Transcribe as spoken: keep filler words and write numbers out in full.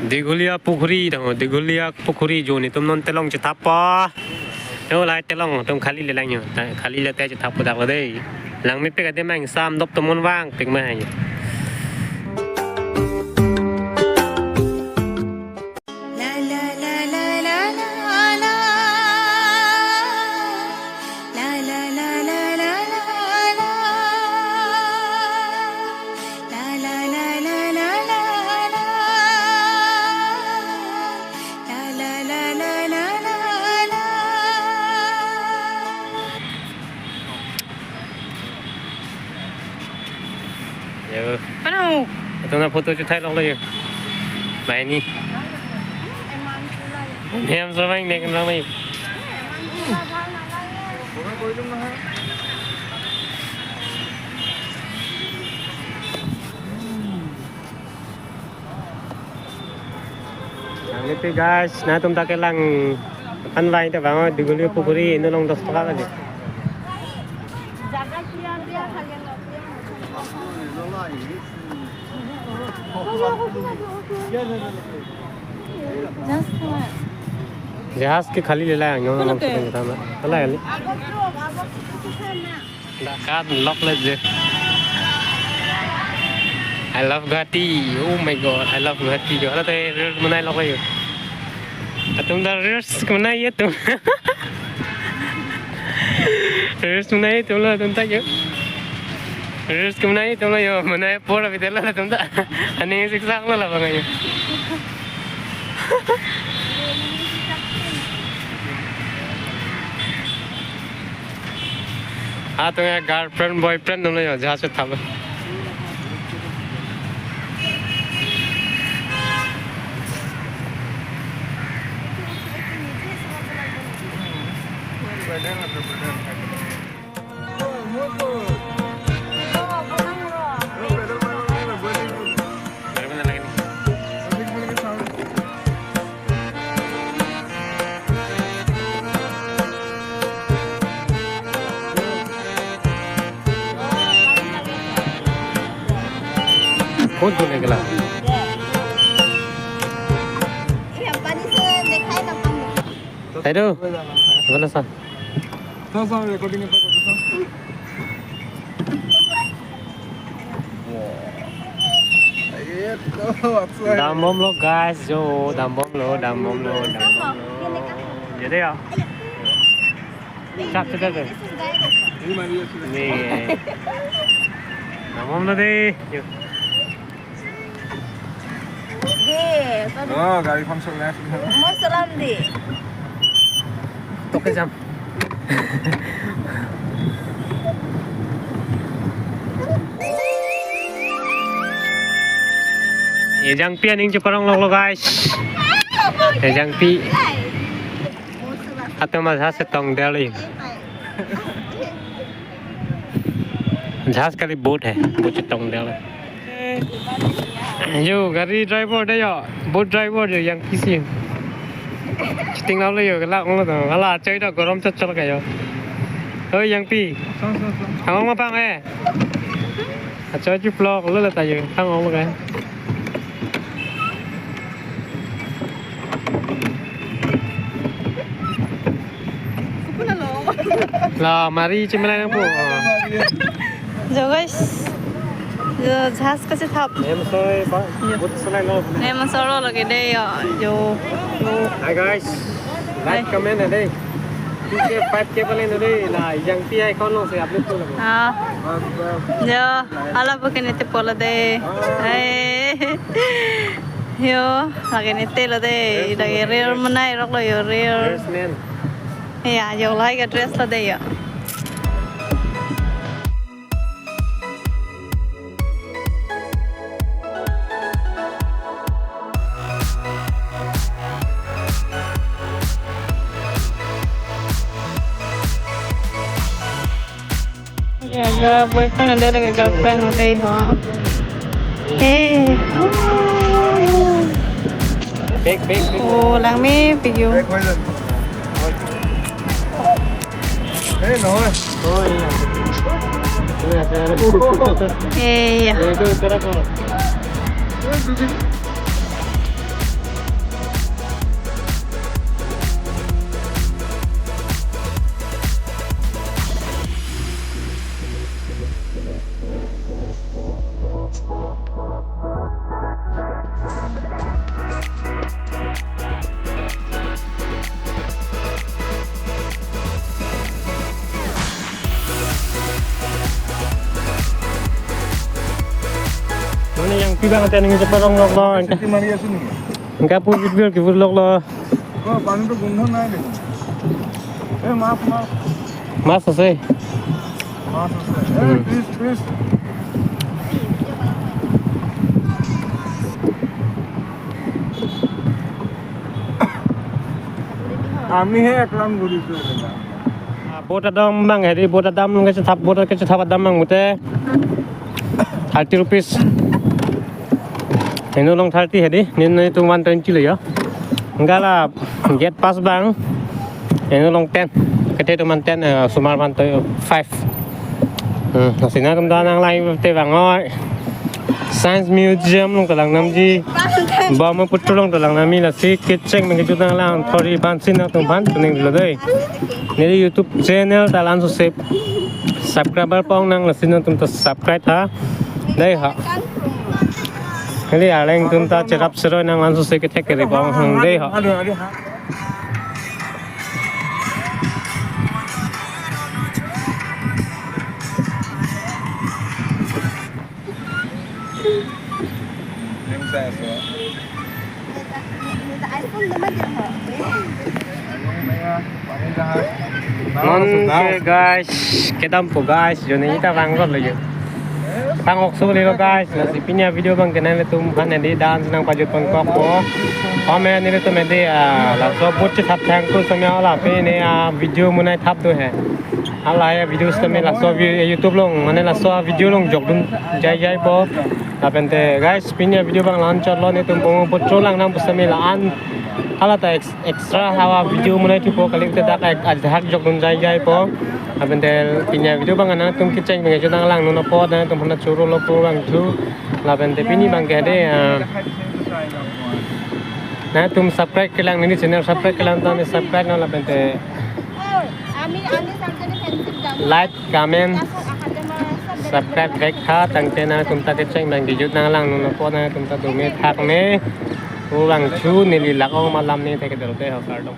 Digulia Pukhuri, tang Digulia Pukhuri jo netum non telong chethappo. To lahai telong atum khali le lang yo. Ta khali le te chethappo dak lo dei. Langmepik adim angsam dop tomon vangpik ma yo. Yo. Pano? Atum ta photo chethai lok lo yo. Bai ni. Hem so bang nek lang lo yo. Nang lipi guys, nangtum ta kelang an lai ta bang Digulia Pukhuri, ino along dos taka lagi. Jahas ke khali le lang yo, along se kita na. Ala kali. Dak kan lok le je. I love Guwahati. Oh my God, I love Guwahati. Jo, hala te reels manai lok yo. Atum ta reels manai yo atum. Reels manai atum lo atum ta yo. Reels manai atum lo yo. Manai apor abite lo atum ta. Aning siksang lo labang yo. Atum ya girlfriend, boyfriend atum lo yo, jahas chethap. कौन सुनेगा? Hello, बोलो sir. Sir, sir, recording apa kau sir? Dambom lo guys, jo, dambom lo, dambom lo, dambom lo. Jadi ya. Chak chak chak. Nih. Dambom lo dei. Yo. Dei, tadi. Oh, gari khan sola. Mo salam di. Toke jam. Ejangpi aning cheparong lok lo guys. Ejangpi. Atum jahas chetong del. Jahas kali, boat hai, boat chetong del. Yo, gari driver dei yo, boat driver yo, Yangpi si. Cheting lo yo, kelak lo to. Hala achoi ta gorom chot chot ka yo. Oi Yangpi. Song, song, song. Hang-ong ma pang eh. Achoi chiplok lo la ta yo. Hang-ong lo ka. La mari chemelai nangpo. Oh. Jo guys. Jo jahas kachethap. Em soi ba. Yo. Boat solai lo. Em solo lagi dei yo. Jo. Jo. Hi guys. Like, hi, comment dei. Two K, five K pale dei. La Yangpi account along se upload kar lo. Ah. Jo. Hala pu ke nete po lo dei. Ah. Hai. Yo, lake nete lo dei, lake reel manai rok lo yo, reel. Reels man. Ya, yo lahai ke dress lo dei yo. Lake boyfriend lo dei, lake girlfriend lo dei ho. Hey. Bag, bag, bag. Oh, langmepik yo. Bag, bag. Hey, no. Oh, iya. Iya, iya. Hey, ya. Itu, itu, itu. Mane yang pi bang ate nangcheparong loklo. Siti mari asu ni. Engke pu bitbil kibur loklo. Oh, pani to gundho nai de. Eh, maaf, maaf. Mas ase. Mas ase. Eh, hmm. Please, please. আমি হে এক ৰাউণ্ড ঘূৰিছো এনেকা। Ah, boat adom bang, hedi boat adom nung kechethap, boat kechethap adom bang mute thirty rupees. Heno along thirty hedi, neli nelitum one twenty lo yo. Enggak la gate pass bang. Heno along ten. Kete tuman ten, eh, osomar man to five. Hmm, lasi nangtum ta nanglangte bang oi. Science Museum along ta langnamji. Brahmaputra along ta langnamji, lasi kecheng bang kejut nanglang thori bansi nangtum aphan ning lo dei. Neli YouTube channel ta lason sep subscriber pong nang, lasi nangtum ta subscribe tha. Dei ha. Neli arleng atum ta cherap cheroi nang lason sep kethek kere pong hang dei ha. Non ke guys, kedampo guys, jone ita bang rot lagi. Tang ok so lelo guys, lasi pini avideo bang kenai nelitum aphan hedi dance nangpajut pon kokpo. Home nelitum hedi, ah, laso boat chethap thangku samya la pini avideo monai thap do he. Hala avideo sitame laso vi-, YouTube along, mane laso avideo along jokdun jaijaipo. Lapente guys, pini avideo bang la-an chotlo, nelitum Brahmaputra langnam pu sitame la-an. Hala ta ex-, extra hava video monai thupo kali te dak ek ajahak jokdun jaijaipo. Lapente pini avideo bang nangtum kecheng bang kejut nanglang non apot nangtum aphan choro lo po bang thu. Lapente pini bang ke hedi, ah, nangtum subscribe kelang, neli channel subscribe kelang tame subscribe non lapente like, comment, subscribe back tha, tangte nangtum ta kecheng bang kejut nanglang non apot nangtum ta dome thakme. Pu bang thu neli lak-ong malam ne thek dolo te ho kardom.